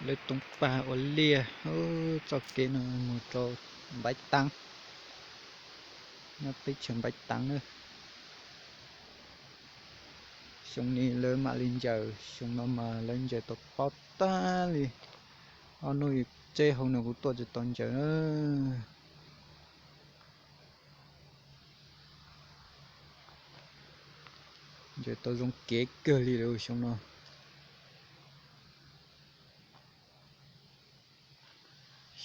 Lawv toov pag ua liaj, txoj kev no mus rau Npaib Taab, nyob teb chaws Npaib Taab na. Xyoo ni lawv mam li ncaws, xyoo no mas lawv ncaws tau pob tag li. Ob hnub tseb hauv no kuv tuaj tsis tau ncaws na. Ncaws tau zoo kev kawg li lawm xyoo no.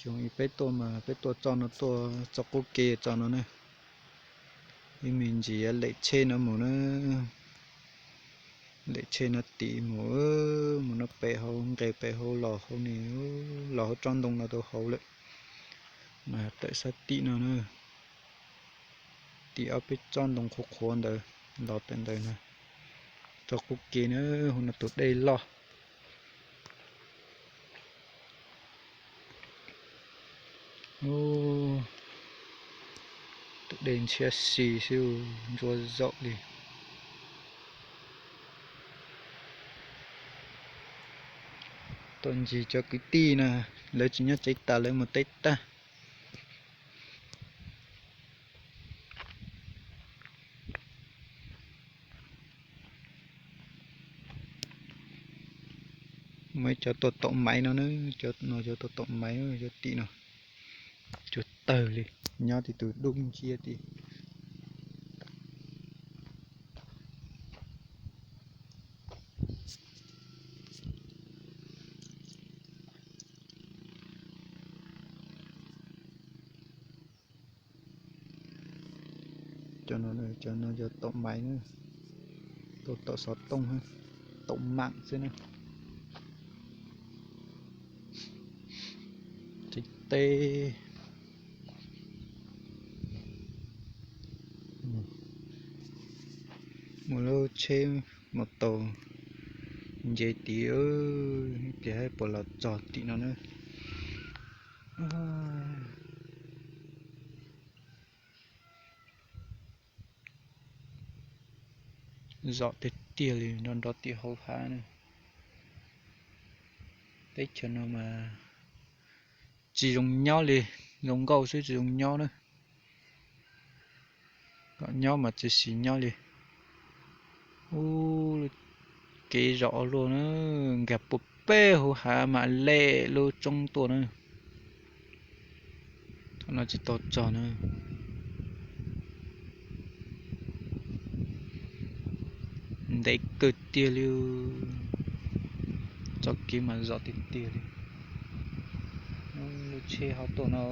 Xyoo ib peb tuaj mas peb tuaj txoj no, tuaj txoj qub ke txoj no na. Ib me ntsis lem tsheb no mus na, lem tsheb no tim mus, mus no pem hauv nqes pem hauv los hauv ni, los hauv tsob ntoo no tau hauv lawm. Mas tawm sab tim no na, tim ob peb tsob ntoo qhuav qhuav ntawd, los pem ntawd na. Txoj qub ke na, hauv no tus dej loj. Tus dej ntshiab si xwb, ntsuab zaum li. Tuaj ncig cov kwv tij na, lawv tsis nyob tsev tas lawv mus teb tag. Muaj ib cov tuaj taum maiv no na, cov no cov tuaj taum maiv, cov tim no cuag tawg li, nyob tim tus dub nciab tim. Cov no, cov no yog taum maiv na, taum xov tooj, taum mam xwb na. Tsev teb, muaj lub tsheb mus tau nce tid, ib pliag puas los txog tim no na. Zom tiag tiag li, nrov nrov tim hauv hav na. Teb chaws no mas tsis zoo nyob li, zoo nkauj xwb tsis zoo nyob na. Kom nyob mas tsis sim nyob li. Ub, kev zom luaj na, nkag puag pem hauv hav mam lem lub roob tuaj na. Thaum no tsis tau txog na. Ntev kawg tiag li. Txoj kev mas zom tiag tiag li. Lub tsheb ho tuaj no.